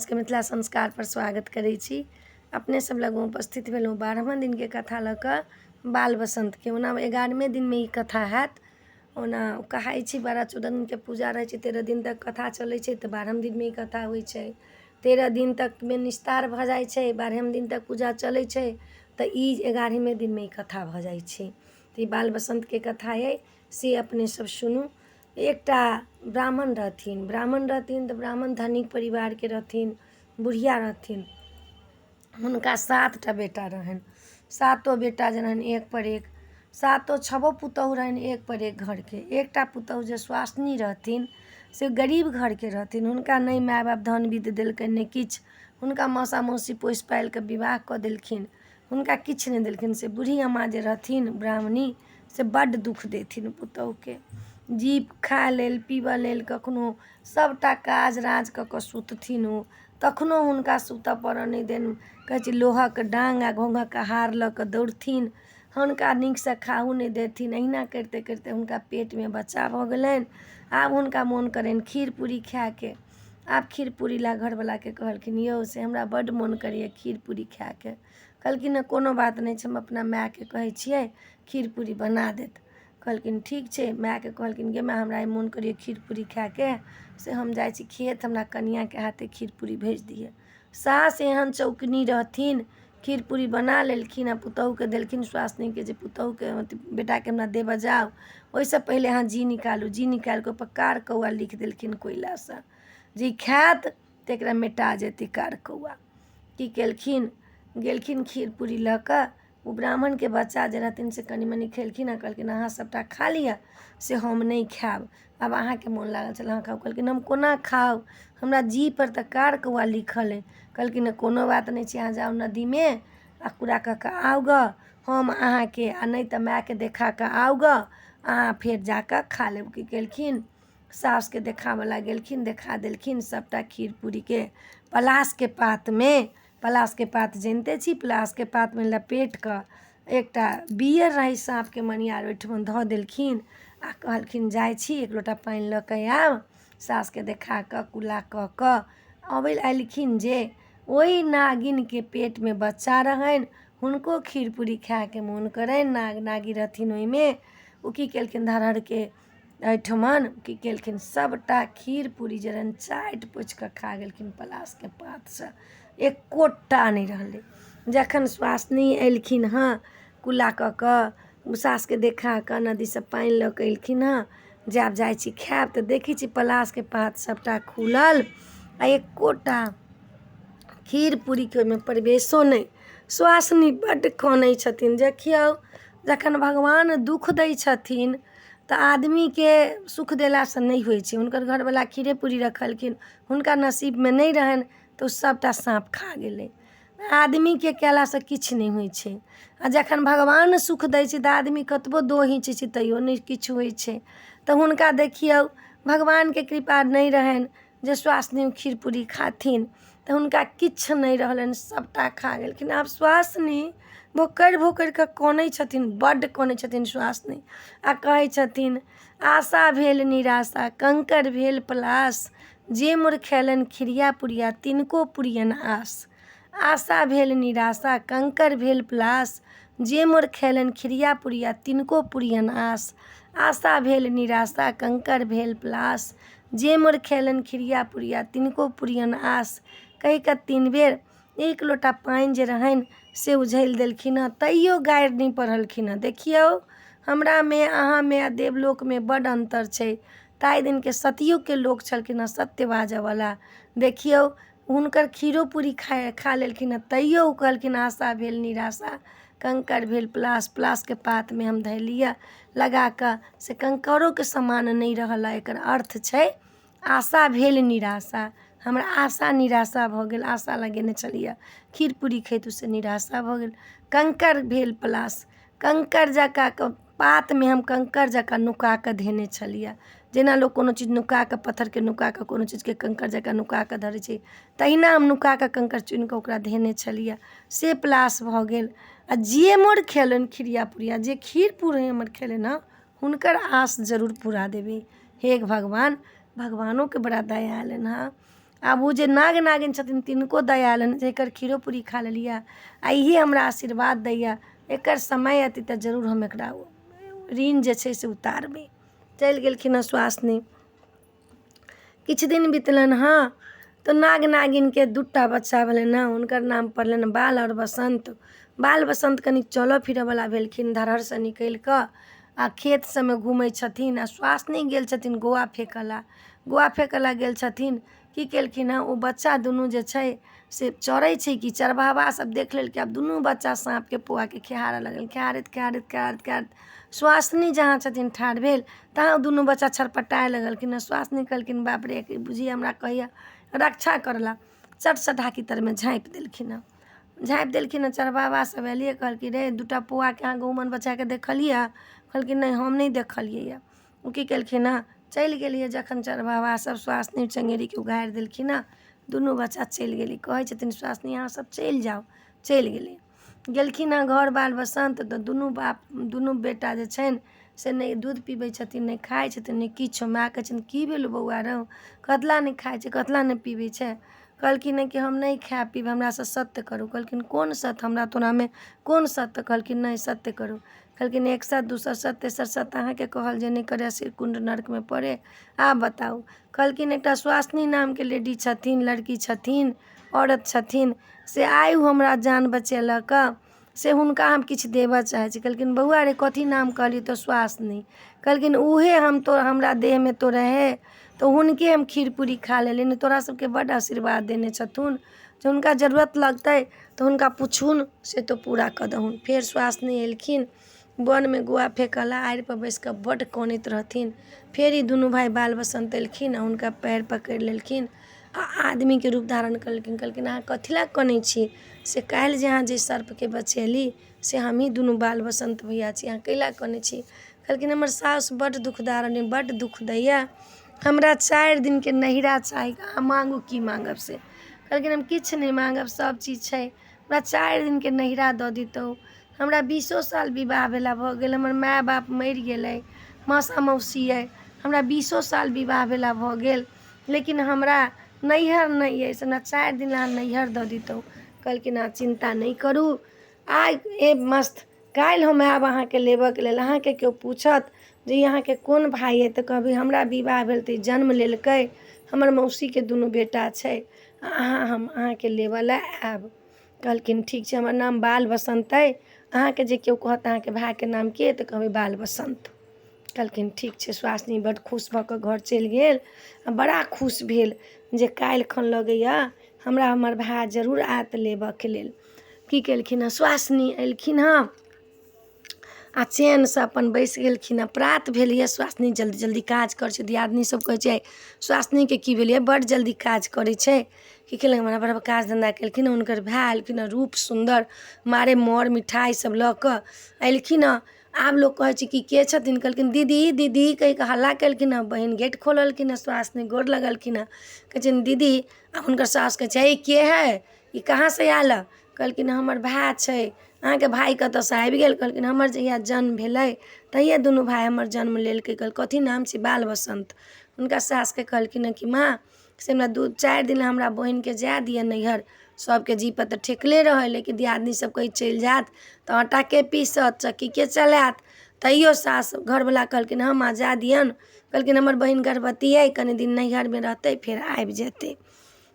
सबके मिथिला संस्कारपर स्वागत करै छी। अपने सब लगमे उपस्थित भेलहुँ 12मा दिनके कथा लऽ कऽ बाल बसन्तके। ओना 11मे दिनमे ई कथा हैत। ओना कहाइ छै 12 14 दिनके पूजा रहै छै, 13 दिन तक कथा चलै छै, तऽ 12म दिनमे ई कथा होइ छै। 13 दिन तकमे निस्तार भऽ जाइ छै, 12म दिन तक पूजा चलै छै, तऽ ई 11मे दिनमे ई कथा भऽ जाइ छै। तऽ ई बाल बसन्तके कथा अइ, से अपने सब सुनू। एकटा ब्राह्मण रहथिन, ब्राह्मण रहथिन तऽ ब्राह्मण धनिक परिवारके रहथिन, बुढ़िया रहथिन। हुनका 7टा बेटा रहनि। सातो बेटा जे रहनि एक पर एक, सातो छबो पुतहु रहनि एक पर एक घरके। एकटा पुतहु जे स्वासनी रहथिन से गरीब घरके रहथिन। हुनका नहि माय बाप धन वित्त देलकनि, नहि किछु। हुनका मौसा मौसी पोसि पालि कऽ विवाह कऽ देलखिन, हुनका किछु नहि देलखिन। से बूढ़ी अम्मा जे रहथिन ब्राह्मणी, से बड्ड दुःख देथिन पुतहुके। जीप खाय लेल पीबऽ लेल कखनो सभटा काज राज कऽ कऽ सुतथिन ओ, तखनो हुनका सुतऽ पड़ऽ नहि देन। कहै छै लोहाके डाँग आ घोघक हार लऽ कऽ दौड़थिन, हुनका नीकसँ खाहू नहि देथिन। अहिना करिते करिते हुनका पेटमे बच्चा भऽ गेलनि। आब हुनका मोन करनि खीर पूरी खायके। आब खीर पूरी लए घरवलाके कहलखिन, यौ से हमरा बड्ड मोन करैए खीर पूरी खायके। कहलखिन हँ कोनो बात नहि छै, हम अपना मायके कहै छियै खीर पूरी बना देत। कहलखिन ठीक छै। मायके कहलखिन, गे माय, हमरा आइ मोन करैए खीर पूरी खायके, से हम जाइ छी खेत, हमरा कनिआँके हाथे खीर पूरी भेज दिअ। सास एहन चौकनी रहथिन, खीर पूरी बना लेलखिन आ पुतहुके देलखिन स्वासनीके, जे पुतहुके अथी बेटाके हमरा देबऽ जाउ, ओहिसँ पहिले अहाँ जी निकालू। जी निकालि कऽ ओहिपर कार कौआ लिखि देलखिन कोयलासँ, जे ई खायत तऽ एकरा मेटा जेतै कार कौआ। की केलखिन, गेलखिन खीर पूरी लऽ कऽ। ओ ब्राह्मणके बच्चा जे रहथिन से कनि मनि खेलखिन आ कहलखिन अहाँ सभटा खा लिअ, से हम नहि खायब। आब अहाँके मोन लागल छल, अहाँ खाउ। कहलखिन हम कोना खाउ, हमरा जीपर तऽ कार कौआ लिखल अइ। कहलखिन कोनो बात नहि छै, अहाँ जाउ नदीमे आ कूड़ा कऽ कऽ आउ गऽ, हम अहाँके आ नहि तऽ मायके देखा कऽ आउ गऽ, अहाँ फेर जा कऽ खा लेब। की केलखिन, सासुके देखाबऽ लए गेलखिन, देखा देलखिन सभटा खीर पूरीके पलासके पातमे। पलासके पात जनिते छी, पलासके पातमे लपेट कऽ एकटा बियर रहै साँपके मनियार, ओहिठमा धऽ देलखिन आ कहलखिन जाइ छी एक लोटा पानि लऽ कऽ आयब। सासुके देखा कऽ कुला कऽ कऽ अबै एलखिन जे ओहि नागिनके पेटमे बच्चा रहनि, हुनको खीर पूरी खायके मोन करनि। नाग नागी रहथिन ओहिमे। ओ की केलखिन, धरहरके एहिठमन की केलखिन, सभटा खीर पूरी जे रहनि चाटि पोछि कऽ खा गेलखिन पलासके पातसँ, एकोटा नहि रहलै। जखन स्वासनी एलखिन हँ कुला कऽ कऽ सासुके देखा कऽ नदीसँ पानि लऽ कऽ एलखिन हँ, जे आब जाइ छी खायब, तऽ देखै छी पलासके पात सभटा खुलल आ एकोटा खीर पूरीके ओहिमे प्रवेशो नहि। स्वासनी बड्ड कनै छथिन। देखियौ, जखन भगवान दुःख दै छथिन तऽ आदमीके सुख देलासँ नहि होइ छै। हुनकर घरवला खीरे पूरी रखलखिन, हुनका नसीबमे नहि रहनि तऽ ओ सभटा साँप खा गेलै। आदमीके कयलासँ किछु नहि होइ छै आ जखन भगवान सुख दै छै तऽ आदमी कतबो दोह घीचै छै तैयो नहि किछु होइ छै। तऽ हुनका देखियौ, भगवानके कृपा नहि रहनि जे स्वासनी खीर पूरी खाथिन, तऽ हुनका किछु नहि रहलनि, सभटा खा गेलखिन। आब स्वासनी भोकरि भोकरि कऽ कनै छथिन, बड्ड कनै छथिन स्वासनी आ कहै छथिन, आशा भेल निराशा, कंकड़ भेल पलास, जे मोर खयलनि खिरिया पुरिया तिनको पुरियन आस। आशा भेल निराशा, कंकड़ भेल पलास, जे मोर खयलनि खिरिया पुरिया तिनको पुरियन आस। आशा भेल निराशा, कंकड़ भेल पलास, जे मोर खयलनि खिरिया पुरिया तिनको पुरियन आस। कहि कऽ 3 बेर एक लोटा पानि जे रहनि से उझलि देलखिन हँ, तैयो गारि नहि पढ़लखिन हँ। देखियौ, हमरामे अहाँमे आ देवलोकमे बड्ड अन्तर छै। ताहि दिनके सतयुगके लोक छलखिन हँ सत्य बाजऽवला। देखियौ, हुनकर खीरो पूरी खा लेलखिन हँ, तैयो ओ कहलखिन आशा भेल निराशा, कंकड़ भेल पलास, पलासके पातमे हम धयलियै लगा कऽ, से कंकड़ोके समान नहि रहल। एकर अर्थ छै आशा भेल निराशा, हमरा आशा निराशा भऽ गेल, आशा लगेने छलियै खीर पूरी खैतहुँ से निराशा भऽ गेल। कंकड़ भेल पलास, कंकड़ जकाँ पातमे हम कंकड़ जकाँ नुका कऽ धेने छलियै। जेना लोक कोनो चीज नुका कऽ, पत्थरके नुका कऽ, कोनो चीजके कंकड़ जकाँ नुका कऽ धरै छै, तहिना हम नुका कऽ कंकड़ चुनि कऽ ओकरा धेने छलियै, से पलास भऽ गेल। आ जे मोर खेलनि खिरिया पुरिया, जे खीर पूरी हमर खेलनि हँ, हुनकर आस जरूर पूरा देबै। हे भगवान, भगवानोके बड़ा दया अयलनि हँ। आब ओ जे नाग नागिन छथिन तिनको दया एलनि जे एकर खीरो पूरी खा लेलियै आ इहे हमरा आशीर्वाद दैये, एकर समय अयतै तऽ जरूर हम एकरा ऋण जे छै से उतारबै। चलि गेलखिन हँ सुआसिनी। किछु दिन बितलनि हँ तऽ नाग नागिनके दूटा बच्चा भेलनि हँ, हुनकर नाम पड़लनि बाल आओर बसन्त। बाल बसन्त कनि चलऽ फिरऽवला भेलखिन, धरहरसँ निकलि कऽ आ खेत सबमे घूमै छथिन आ सुआसिनी गेल छथिन गोआ फेकऽ लए। गोआ फेकऽ लए गेल छथिन, की केलखिन हँ ओ बच्चा दुनू जे छै से चरै छै कि चरवाहा सब देख लेलकै। आब दुनू बच्चा साँपके पोआके खेहारऽ लगल। खेहारैत खेहारैत खेहारैत खेहारैत सुआसिनी जहाँ छथिन ठाढ़ भेल तहाँ दुनू बच्चा छटपटाए लगलखिन। सुआसिनी कहलखिन बाप रे, बुझी हमरा कहैया रक्षा करला, चटसँ ढाकी तरमे झाँपि देलखिन हँ, झाँपि देलखिन हँ। चरवाहा सब एलियै, कहलखिन रे दूटा पौआके अहाँ गहुमन बच्चाके देखलियै? कहलखिन नहि, हम नहि देखलियै यऽ। ओ की केलखिन हँ, चलि गेलियै। जखन चरवाहा सब सुआसिनी चङ्गेरीके उघारि देलखिन हँ, दुनू बच्चा चलि गेलै। कहै छथिन सुआसिनी अहाँ सब चलि जाउ। चलि गेलै, गेलखिन हँ घर बाल बसन्त तऽ दुनू बाप दुनू बेटा जे छनि से नहि दूध पीबै छथिन, नहि खाइ छथिन, नहि किछु। माय कहै छथिन की भेलौ बौआ रौ, कथी लए नहि खाइ छै, कथी लए नहि पीबै छै? कहलखिन कि हम नहि खायब पीब, हमरासँ सत्य करू। कहलखिन कोन सत्य, हमरा तोरामे कोन सत्य? कहलखिन नहि, सत्य करू। कहलखिन एक सत्य, दोसर सत्य, तेसर सत्य अहाँके कहल जे नहि करे से कुण्ड नर्कमे पड़े। आब बताउ। कहलखिन एकटा सुआसिनी नामके लेडी छथिन, लड़की छथिन, औरत छथिन, से आइ ओ हमरा जान बचेलक, से हुनका हम किछु देबऽ चाहै छी। कहलखिन बौआ रे, कथी नाम कहली? तऽ सुआसिनी। कहलखिन उहे हम तो हमरा देहमे तो रहे तऽ हुनके हम खीर पूरी खा लेली, नहि तोरा सबके बड्ड आशीर्वाद देने छथुन, जे हुनका जरूरत लगतै तऽ हुनका पुछहुन से तो पूरा कऽ दहुन। फेर सुआसिनी एलखिन वनमे गोआ फेकऽ लए, आड़िपर बैसि कऽ बड्ड कनैत रहथिन। फेर ई दुनू भाय बाल बसन्त एलखिन आ हुनका पएर पकड़ि लेलखिन आ आदमीके रूप धारण केलखिन। कहलखिन अहाँ कथी लए कनै छी? से काल्हि जे अहाँ जे सर्पके बचेली से हमही दुनू बाल बसन्त भैया छी, अहाँ कैला कनै छी? कहलखिन हमर सासु बड्ड दुखदारनी, बड्ड दुख दैये, हमरा 4 दिनके नैहरा चाही, अहाँ माँगू की माँगब से। कहलखिन हम किछु नहि माँगब, सब चीज छै, हमरा 4 दिनके नैहरा दऽ दितहुँ। हमरा 20 साल विवाह भेला भऽ गेल, हमर माय बाप मरि गेलै, मौसा मौसी अइ, हमरा 20 साल विवाह भेला भऽ गेल, लेकिन हमरा नैहर नहि अइ, से हमरा 4 दिन अहाँ नैहर दऽ दितहुँ। कहलखिन अहाँ चिन्ता नहि करू, आइ ए मस्त काल्हि हम आयब अहाँके लेबऽके लेल। अहाँके केओ पूछत जे ई अहाँके कोन भाय अइ तऽ कहबै हमरा विवाह भेल तऽ ई जन्म लेलकै, हमर मौसीके दुनू बेटा छै, अहाँ हम अहाँके लेबऽ लए आयब। कहलखिन ठीक छै, हमर नाम बाल बसन्त अइ, अहाँके जे केओ कहत अहाँके भायके नाम की अइ तऽ कहबै बाल बसन्त। कहलखिन ठीक छै। सुआसिनी बड्ड खुश भऽ कऽ घर चलि गेल आ बड़ा खुश भेल जे काल्हि खन लगैए हमरा हमर भाय जरूर आयत लेबऽके लेल। की केलखिन हँ सुआसिनी एलखिन हँ आ चैनसँ अपन बैसि गेलखिन हँ। प्रात भेल यऽ, सुआसिनी जल्दी जल्दी काज करै छै। दियादनी सब कहै छै सुआसिनीके की भेलै बड्ड जल्दी काज करै छै। की केलनि बड़ा बड़ा काज धन्धा केलखिन। हुनकर भाय एलखिन हँ, रूप सुन्दर मारे मर मिठाइ सब लऽ कऽ एलखिन हँ। आब लोक कहै छै कि के छथिन? कहलखिन दीदी दीदी कहि कऽ हल्ला केलखिन हँ। बहिन गेट खोललखिन हँ, सुआसिनी गोर लगलखिन हँ। कहै छथिन दीदी। आ हुनकर सासु कहै छै के है, ई कहाँसँ आयल हँ? कहलखिन हमर भाय छै। अहाँके भाय कतऽसँ आबि गेल? कहलखिन हमर जहिया जन्म भेलै तहिये दुनू भाय हमर जन्म लेलकै। कहल कथी नाम छै? बाल बसन्त। हुनका सासुके कहलखिन हँ कि माँ से हमरा 2-4 दिन हमरा बहिनके जाय दिअ नैहर, सबके जीपर तऽ ठेकले रहै, लेकिन दियादनी सब कहै चलि जायत तऽ आटाके पीसत, चक्कीके चलायत। तैयो सासु घरवला कहलखिन हँ माँ जाय दियौन। कहलखिन हमर बहिन गर्भवती अइ, कनि दिन नैहरमे रहतै फेर आबि जेतै।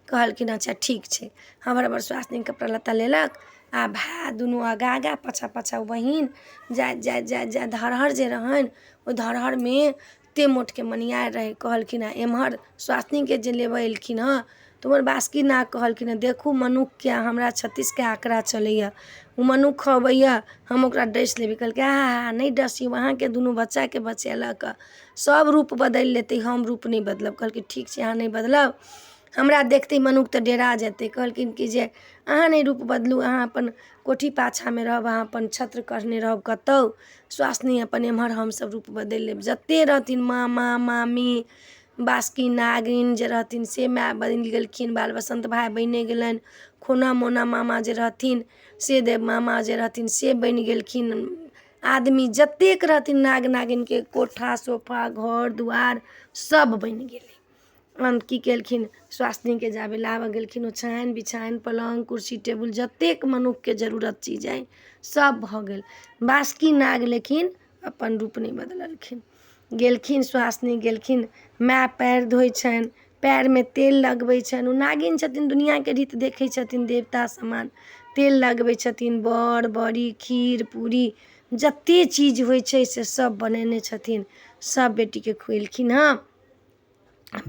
कहलखिन अच्छा ठीक छै। हमर सुआसिनी कपड़ा लत्ता लेलक आ भाय दुनू आगाँ आगाँ पाछाँ पाछाँ बहिन जाइत जाइत जाइत जाइत धरहर जे रहनि ओहि धरहरमे एते मोटके मनिआरि रहै। कहलखिन हँ एम्हर सुआसिनीके जे लेबऽ एलखिन हँ तऽ उमहर बासुकी नाग कहलखिन हँ देखू मनुखके हमरा 36के आँकड़ा चलैए, ओ मनुख अबैए हम ओकरा डसि लेबै। कहलकै आहा नहि डसियौ, अहाँके दुनू बच्चाके बचेलक, सब रूप बदलि लेतै, हम रूप नहि बदलब। कहलकै ठीक छै, अहाँ नहि बदलब, हमरा देखतै मनुख तऽ डेरा जेतै। कहलखिन कि जे अहाँ नहि रूप बदलू, अहाँ अपन कोठी पाछाँमे रहब, अहाँ अपन छत्र कढ़ने रहब कतहु, सुआसिनी अपन एम्हर, हमसब रूप बदलि लेब। जते रहथिन मामा मामी बासुकी नागिन जे रहथिन से माय बनि गेलखिन, बाल बसन्त भाय बनि गेलनि, खोना मोना मामा जे रहथिन से देव मामा जे रहथिन से बनि गेलखिन। आदमी जतेक रहथिन नाग नागिनके कोठा सोफा घर दुआरि सब बनि गेलै। अन्त की केलखिन, स्वास्नीके जाबे लाबऽ गेलखिन, ओछानि बिछानि पलङ्ग कुर्सी टेबुल जतेक मनुक्खके जरूरत चीज अइ सब भऽ गेल। बासुकी नाग लेकिन अपन रूप नहि बदललखिन। गेलखिन स्वास्नी गेलखिन, माय पयर धोइ छनि, पयरमे तेल लगबै छनि। ओ नागिन छथिन, दुनिआँके रीत देखै छथिन, देवता समान तेल लगबै छथिन। बड़ बड़ी खीर पूरी जते चीज होइ छै से सब बनेने छथिन, सब बेटीके खुएलखिन हँ,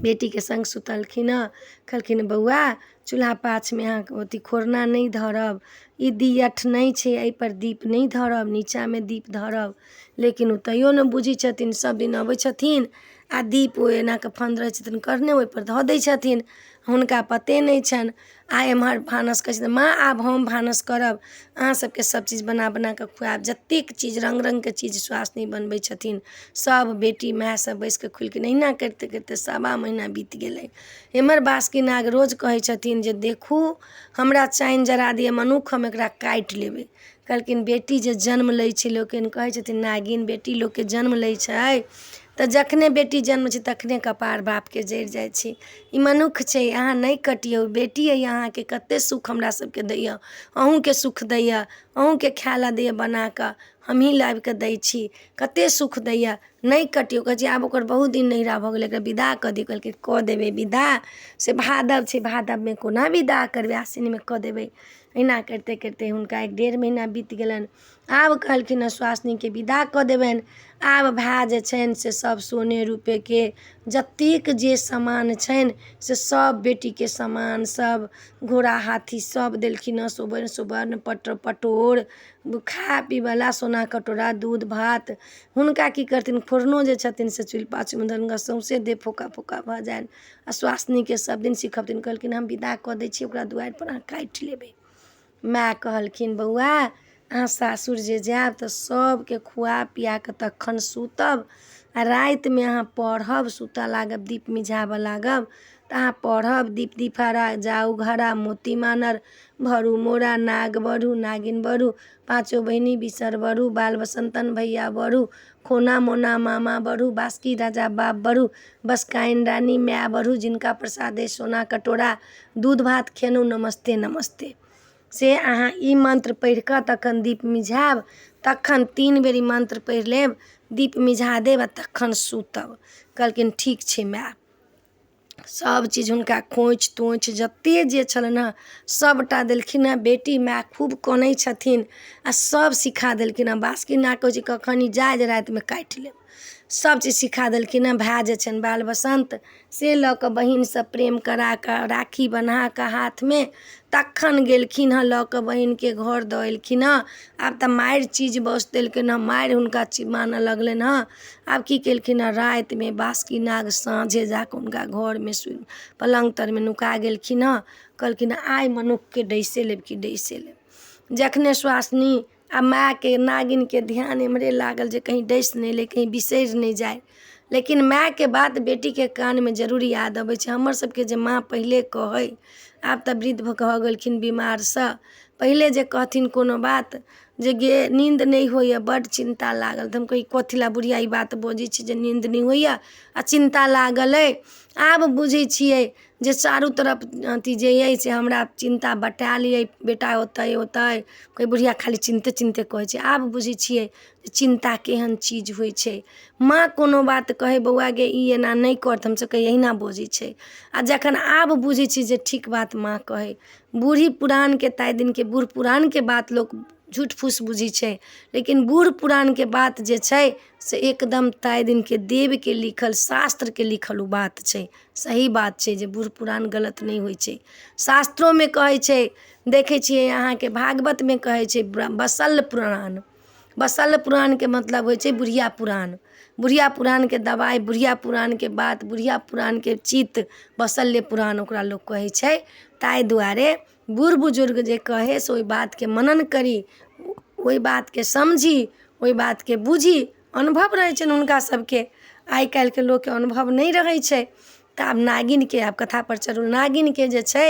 बेटीके सङ्ग सुतलखिन हँ। कहलखिन बौआ, चूल्हा पाछमे अहाँ अथी खोरना नहि धरब, ई दियठ नहि छै, एहिपर दीप नहि धरब, नीचाँमे दीप धरब। लेकिन ओ तैयो नहि बुझै छथिन। सब दिन अबै छथिन आ दीप ओ एना कऽ फन्द रहै छथिन करने, ओहिपर धऽ दै छथिन, हुनका पते नहि छनि। आ एम्हर भानस करै छथिन, माँ आब हम भानस करब, अहाँ सबके सब चीज बना बना कऽ खुआयब। जतेक चीज रङ्ग रङ्गके चीज स्वास्नी बनबै छथिन, सब बेटी माय सब बैसि कऽ खुएलखिन। अहिना करिते करिते 1.25 महीना बीत गेलै। एम्हर बासुकी नाग रोज कहै छथिन जे देखू हमरा चानि जरा दिअ मनुख, हम एकरा काटि लेबै। कहलखिन बेटी जे जन्म लै छै, लोकनि कहै छथिन नागिन बेटी लोकके जन्म लै छै, तऽ जखने बेटी जन्म छै तखने कपार बापके जरि जाइ छै। ई मनुख छै, अहाँ नहि कटियौ, बेटी अइ अहाँके, कते सुख हमरा सबके दैये, अहूँके सुख दैये, अहूँके खाय लए दैये बनाकऽ, हमहीं लाबिकऽ दै छी, कते सुख दैये, नहि कटियौ। कहै छै आब ओकर बहुत दिन नहिरा भऽ गेलै, एकरा विदा कऽ दियौ। कहलकै कऽ देबै विदा, से भादव छै, भादवमे कोना विदा करबै, आसिनमे कऽ देबै। एना करिते करिते हुनका 1-1.5 महीना बीत गेलनि। आब कहलखिन हँ स्वास्नीके विदा कऽ देबनि। आब भाय जे छनि से सब सोने रूपेके जतेक जे सामान छनि से सब बेटीके सामान सब घोड़ा हाथी सब देलखिन हँ। सुवर्ण सुवर्ण पट पटोर, खाय पीबऽला सोना कटोरा, दूध भात। हुनका की करथिन, खोरनो जे छथिन से चुल्हि पाछूमे हुनका सौँसे देह फोका फोका भऽ जानि। आ स्वास्नीके सब दिन सिखबथिन। कहलखिन हम विदा कऽ दै छी, ओकरा दुआरिपर अहाँ काटि लेबै। माय कहलखिन बौआ, अहाँ सासुर जे जायब तऽ सबके खुआ पिया कऽ तखन सुतब, आ रातिमे अहाँ पढ़ब, सुतऽ लागब, दीप मिझाबऽ लागब तऽ अहाँ पढ़ब, दीप दिफारा जाउ घरा मोती मानर भरू मोरा, नाग बढ़ू नागिन बढ़ू, पाँचो बहिनी बिसर बढ़ू, बाल बसन्तन भैया बढ़ू, खोना मोना मामा बढ़ू, बासुकी राजा बाप बढ़ू, बसकाइन रानी माय बढ़ू, जिनका प्रसादे सोना कटोरा दूध भात खेलहुँ, नमस्ते नमस्ते। से अहाँ ई मन्त्र पढ़ि कऽ तखन दीप मिझायब, तखन 3 बेर ई मन्त्र पढ़ि लेब, दीप मिझा देब आ तखन सुतब। कहलखिन ठीक छै माय। सब चीज हुनका खोँछि तोछि जते जे छलनि हँ सबटा देलखिन हँ। बेटी माय खूब कनै छथिन आ सब सिखा देलखिन हँ। बासुकी नाग कहै छै कखन ई जाय जे रातिमे काटि लेब, सब चीज सिखा देलखिन हँ। भाय जे छनि बाल बसन्त से लऽ कऽ बहिनसँ प्रेम करा कऽ राखी बन्हा कऽ हाथमे तखन गेलखिन हँ, लऽ कऽ बहिनके घर दऽ एलखिन हँ। आब तऽ मारि चीज बस देलखिन हँ, मारि हुनका मानऽ लगलनि हँ। आब की केलखिन हँ, रातिमे बासुकी नाग साँझे जाकऽ हुनका घरमे पलङ्ग तरमे नुका गेलखिन हँ। कहलखिन आइ मनुक्खके डसि लेब कि डसि लेब। जखने स्वास्नी आ मायके नागिनके ध्यान एम्हरे लागल जे कहीं डसि नहि लै, कहीं बिसरि नहि जाइ। लेकिन मायके बात बेटीके कानमे जरूर याद अबै छै। हमर सबके जे माँ पहिले कहै, आब तऽ वृद्ध भऽ गेलखिन बीमारसँ, पहिले जे कहथिन कोनो बात जे गे नीन्द नहि होइए, बड्ड चिन्ता लागल, तऽ हम कही कथी लए बुढ़िया ई बात बजै छै जे नीन्द नहि होइए आ चिन्ता लागल अइ। आब बुझै छियै जे चारू तरफ अथी जे अइ से हमरा चिन्ता बटायल अइ, बेटा ओतऽ ओतऽ कोइ बुढ़िया खाली चिन्ते चिन्ते कहै छै। आब बुझै छियै जे चिन्ता केहन चीज होइ छै। माँ कोनो बात कहै बौआ गे ई एना नहि कर, तऽ हमसब कहियै एहिना बजै छै। आ जखन आब बुझै छियै जे ठीक बात माँ कहै। बूढ़ी पुरानके ताहि दिनके बूढ़ पुरानके बात लोक झूठ फूस बुझै छै, लेकिन बूढ़ पुरानके बात जे छै से एकदम ताहि दिनके देवके लिखल शास्त्रके लिखल ओ बात छै, सही बात छै जे बूढ़ पुरान गलत नहि होइ छै। शास्त्रोमे कहै छै, देखै छियै अहाँके भागवतमे कहै छै बसल पुराण, बसल पुराणके मतलब होइ छै बुढ़िया पुरान। बुढ़िया पुरानके दबाइ, बुढ़िया पुरानके बात, बुढ़िया पुरानके चित्त, बसल्य पुराण ओकरा लोक कहै छै। ताहि दुआरे बूढ़ बुजुर्ग जे कहै से ओहि बातके मनन करी, ओहि बातके समझी, ओहि बातके बुझी। अनुभव रहै छनि हुनका सबके, आइ काल्हिके लोकके अनुभव नहि रहै छै। तऽ आब नागिनके आब कथापर चलू। नागिनके जे छै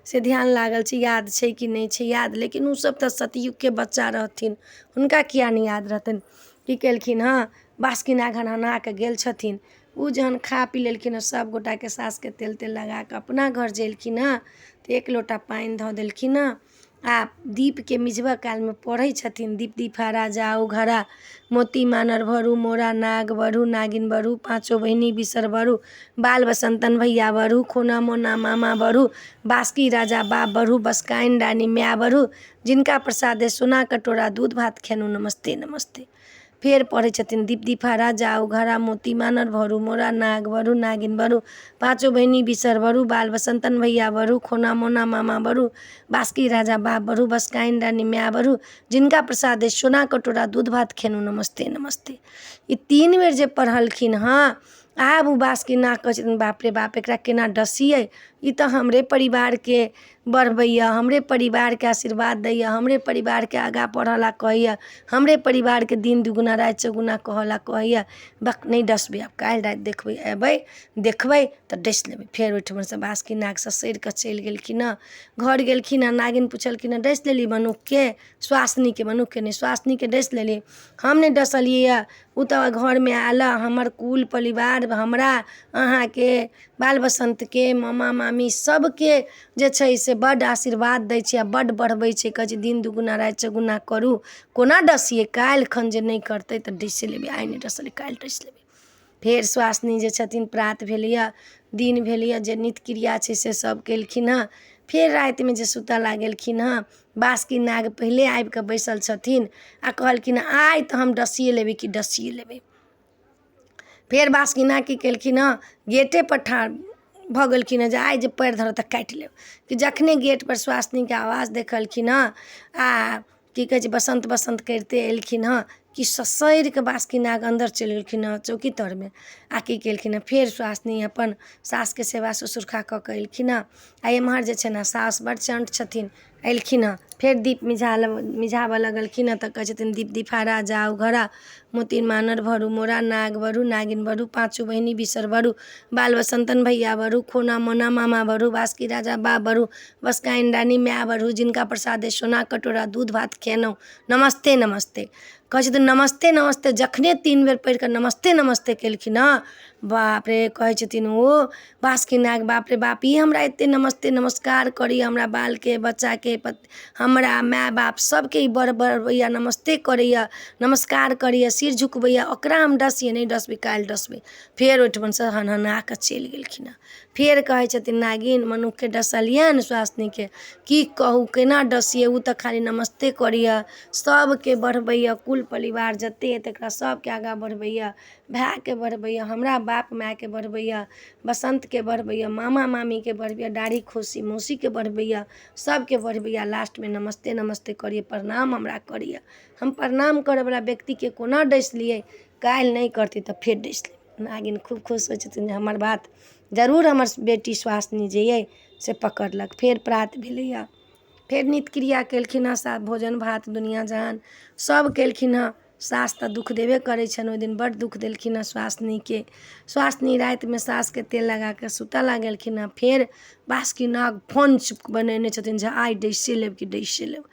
से ध्यान लागल छै, याद छै कि नहि छै याद, लेकिन ओसब तऽ सतयुगके बच्चा रहथिन, हुनका किया नहि याद रहतनि। की केलखिन हँ, बासुकी नाग हनहना कऽ गेल छथिन। ओ जहन खा पी लेलखिन हँ, सब गोटाके सासके तेल तेल लगा कऽ अपना घर जे एलखिन हँ तऽ एक लोटा पानि धऽ देलखिन हँ आ दीपके मिझबऽ कालमे पढ़ै छथिन, दीप दीफारा जाउ घरा मोती मानर भरू मोरा नाग बढ़ू नागिन बढ़ू पाँचो बहिनी बिसर बढ़ू बाल बसन्तन भैया बढ़ू खोना मोना मामा बढ़ू बासकी राजा बाप बढ़ू बसकाइन रानी माय बढ़ू जिनका प्रसादे सोना कटोरा दूध भात खेलहुँ नमस्ते नमस्ते। फेर पढ़ै छथिन, दीप दीफारा जाउ घरा मोती मानर भरू मोरा नाग बढ़ू नागिन बढ़ू पाँचो बहिनी बिसर बढ़ू बाल बसन्तन भैया बढ़ू खोना मोना मामा बढ़ू बासकी राजा बाप बढ़ू बसकाइन रानी माय बढ़ू जिनका प्रसादे सोना कटोरा दूध भात खेलहुँ नमस्ते नमस्ते। ई 3 बेर जे पढ़लखिन हँ, आब ओ बासुकी नाग कहै छथिन, बाप रे बाप, एकरा केना डसियै, ई तऽ हमरे परिवारके बढ़बैए, हमरे परिवारके आशीर्वाद दैए, हमरे परिवारके आगाँ बढ़ऽ ला कहैए, हमरे परिवारके दिन दुगुना राति चौगुना कहऽ ला कहैए, बक नहि डसबै, आब काल्हि राति देखबै, अयबै देखबै तऽ डसि लेबै। फेर ओहिठुमासँ बासुकी नाग ससरि कऽ चलि गेलखिन हँ, घर गेलखिन हँ। नागिन पुछलखिन हँ, डसि लेली मनुखके, स्वासनीके, मनुखके नहि स्वासनीके डसि लेली? हम नहि डसलियै हँ, ओ तऽ घरमे आयल हमर कुल परिवार हमरा अहाँके बाल बसन्तके मामा मामी सबके जे छै से बड्ड आशीर्वाद दै छै आ बड्ड बढ़बै छै, कहै छै दिन दुगुना राति चौगुना करू, कोना डसियै? काल्हि खन जे नहि करतै तऽ डसि लेबै, आइ नहि डसलियै काल्हि डसि लेबै। फेर स्वासनी जे छथिन प्रात भेलैए, दिन भेलैए, जे नित्य क्रिया छै से सब केलखिन हँ। फेर रातिमे जे सुतऽ ला गेलखिन हँ, बासुकी नाग पहिले आबिकऽ बैसल छथिन आ कहलखिन आइ तऽ हम डसिए लेबै कि डसिए लेबै। फेर बासुकी नाग की केलखिन हँ, गेटेपर ठाढ़ भऽ गेलखिन हँ जे आइ जे पयर धरत तऽ काटि लेब। कि जखने गेटपर स्वासनीके आवाज देखलखिन हँ आ की कहै छै बसन्त बसन्त करिते एलखिन हँ कि ससरि कऽ बासुकी नाग अन्दर चलि गेलखिन हँ चौकी तरमे। आ की केलखिन हँ, फेर स्वासनी अपन सासके सेवा ससुरखा कऽ कऽ एलखिन हँ आ एम्हर जे छै ने सास बड़ चण्ट छथिन, एलखिन हँ फेर दीप मिझाबऽ लगलखिन हँ तऽ कहै छथिन, दीप दीफारा जाउ घरा मोती मानर भरू मोरा नाग बढ़ू नागिन बढ़ू पाँचो बहिनी बिसर बढ़ू बाल बसन्तन भैया बढ़ू खोना मोना मामा बढ़ू बासुकी राजा बाप बढ़ू बसकाइन रानी माय बढ़ू जिनका प्रसादे सोना कटोरा दूध भात खेलहुँ नमस्ते नमस्ते। कहै छथिन नमस्ते नमस्ते। जखने 3 बेर पढ़ि कऽ नमस्ते नमस्ते केलखिन हँ, बाप रे, कहै छथिन ओ बासुकी नाग, बाप रे बाप, ई हमरा एते नमस्ते नमस्कार करैए, हमरा बालके बच्चाके हमरा माय बाप सबके ई बड़ बढ़बैए, नमस्ते करैए, नमस्कार करैए, सिर झुकबैए, ओकरा हम डसियै? नहि डसबै, काल्हि डसबै। फेर ओहिठुमनसँ हनहना कऽ चलि गेलखिन हँ। फेर कहै छथिन नागिन, मनुखके डसलियनि स्वासनीके, की कहू केना डसियै, ओ तऽ खाली नमस्ते करैए, सबके बढ़बैए, कुल परिवार जते अइ तकरा सबके आगाँ बढ़बैए, भायके बढ़बैए, हमरा बाप मायके बढ़बैए, बसन्तके बढ़बैए, मामा मामीके बढ़बैए, डाढ़ी खोसी मौसीके बढ़बैए, सबके बढ़बैए, लास्टमे नमस्ते नमस्ते करैए, प्रणाम हमरा करैए, हम प्रणाम करऽवला व्यक्तिके कोना डसि लियै? काल्हि नहि करतै तऽ फेर डसि लेबै। नागिन खूब खुश होइ छथिन जे हमर बात जरूर हमर बेटी स्वासनी जे अइ से पकड़लक। फेर प्रात भेलैए, फेर नित्य क्रिया केलखिन हँ, साफ भोजन भात दुनिआँ जहान सब केलखिन हँ। सास तऽ दुःख देबे करै छनि, ओहि दिन बड्ड दुःख देलखिन हँ स्वासनीके। स्वासनी रातिमे सासके तेल लगाकऽ सुतऽ लागलखिन हँ। फेर बासुकी नाग फञ्च बनेने छथिन जे आइ डसिए लेब कि डसिए लेब।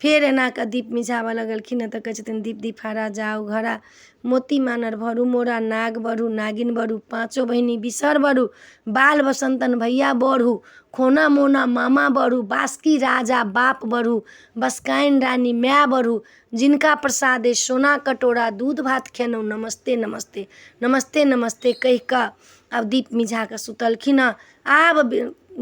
फेर एना कऽ दीप मिझाबऽ लगलखिन हँ तऽ कहै छथिन, दीप दीफारा जाउ घरा मोती मानर भरू मोरा नाग बढ़ू नागिन बढ़ू पाँचो बहिनी बिसर बढ़ू बाल बसन्तन भैया बढ़ू खोना मोना मामा बढ़ू बासुकी राजा बाप बढ़ू बसकाइन रानी माय बढ़ू जिनका प्रसादे सोना कटोरा दूध भात खेलहुँ नमस्ते नमस्ते। नमस्ते नमस्ते कहि कऽ आब दीप मिझा कऽ सुतलखिन हँ। आब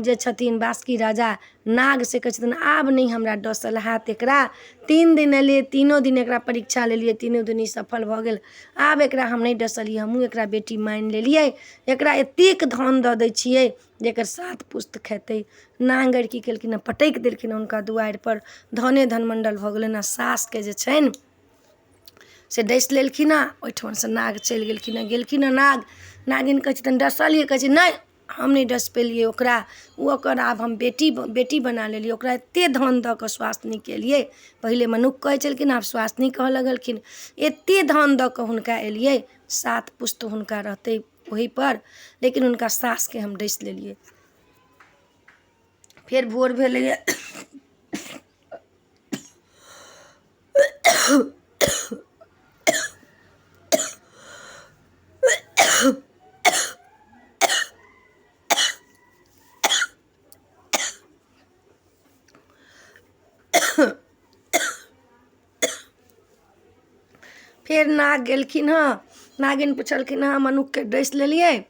जे छथिन बासुकी राजा नाग से कहै छथिन, आब नहि हमरा डसल हैत, एकरा 3 दिन एलियै, तीनो दिन एकरा परीक्षा लेलियै, तीनो दिन ई सफल भऽ गेल, आब एकरा हम नहि डसलियै, हमहूँ एकरा बेटी मानि लेलियै, एकरा एतेक धन दऽ दै छियै जे एकर 7 पुस्त खेतै। नाङ्गरि की केलखिन हँ, पटकि देलखिन हुनका दुआरिपर, धने धनमण्डल भऽ गेलनि। आ सासके जे छनि से डसि लेलखिन हँ। ओहिठुमनसँ नाग चलि गेलखिन हँ। गेलखिन हँ नाग, नागिन कहै छथिन डसलियै? कहै छै नहि, हम नहि डसि पेलियै ओकरा, ओ ओकर आब हम बेटी बेटी बना लेलियै, ओकरा एते धन दऽ कऽ स्वासनी केलियै। पहिले मनुख कहै छलखिन, आब स्वासनी कहऽ लगलखिन। एते धन दऽ कऽ हुनका एलियै, 7 पुस्त हुनका रहतै ओहिपर, लेकिन हुनका सासके हम डसि लेलियै। फेर भोर भेलैए, फेर नाग गेलखिन हँ, नागिन पुछलखिन हँ, मनुखके डसि लेलियै?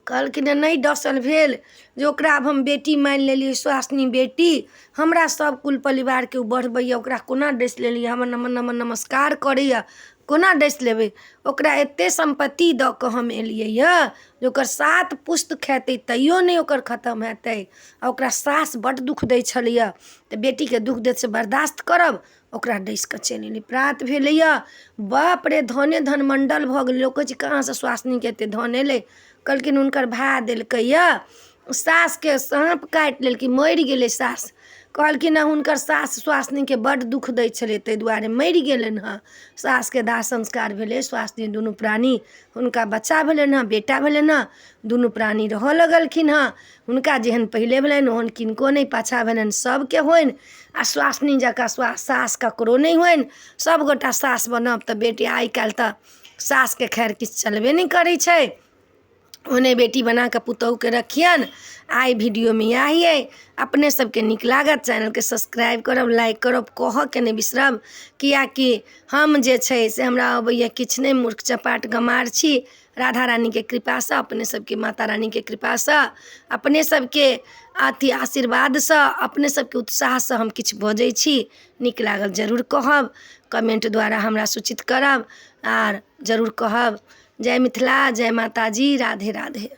कहलखिन हँ, नहि डसल भेल जे ओकरा आब हम बेटी मानि लेलियै। स्वासनी बेटी हमरा सब कुल परिवारके ओ बढ़बैये, ओकरा कोना डसि लेलियै? हमर नमन नमन नमस्कार करैये, कोना डसि लेबै ओकरा? एते सम्पत्ति दऽ कऽ हम एलियै यऽ जे ओकर 7 पुश्त खेतै तैयो नहि ओकर खतम हेतै। आ ओकरा सास बड्ड दुःख दै छलैए, तऽ बेटीके दुःख देत से बर्दाश्त करब? ओकरा डसि कऽ चलि एली। प्रात भेलैए, बाप रे, धने धन मण्डल भऽ गेलै। लोक कहै छै, कहाँसँ स्वासनीके एते धन एलै? कहलखिन, हुनकर भाय देलकै यऽ। सासके साँप काटि लेलकै, मरि गेलै सास। कहलखिन हँ, हुनकर सास स्वासनीके बड्ड दुःख दै छलै, ताहि दुआरे मरि गेलनि हँ। सासके दाह संस्कार भेलै। स्वासनी दुनू प्राणी, हुनका बच्चा भेलनि हँ, बेटा भेलनि हँ। दुनू प्राणी रहऽ लगलखिन हँ। हुनका जेहन पहिले भेलनि ओहन किनको नहि पाछाँ भेलनि, सबके होइन। आ स्वासनी जकाँ सास ककरो नहि होइन। सबगोटा सास बनब तऽ बेटी। आइ काल्हि तऽ सासके खैर किछु चलबे नहि करै छै, ओहने बेटी बना कऽ पुतहुके रखियनि। आइ वीडियोमे इएह अइ। अपने सबके नीक लागत, चैनलके सब्सक्राइब करब, लाइक करब, कहऽके नहि बिसरब, किएकि हम जे छै से हमरा अबैए किछु नहि, मूर्ख चपाट गमार छी। राधा रानीके कृपासँ, अपने सबके माता रानीके कृपासँ, अपने सबके अथी आशीर्वादसँ, अपने सबके उत्साहसँ हम किछु बजै छी। नीक लागल जरूर कहब, कमेन्ट द्वारा हमरा सूचित करब आर जरूर कहब। जय मिथिला, जय माताजी, राधे राधे।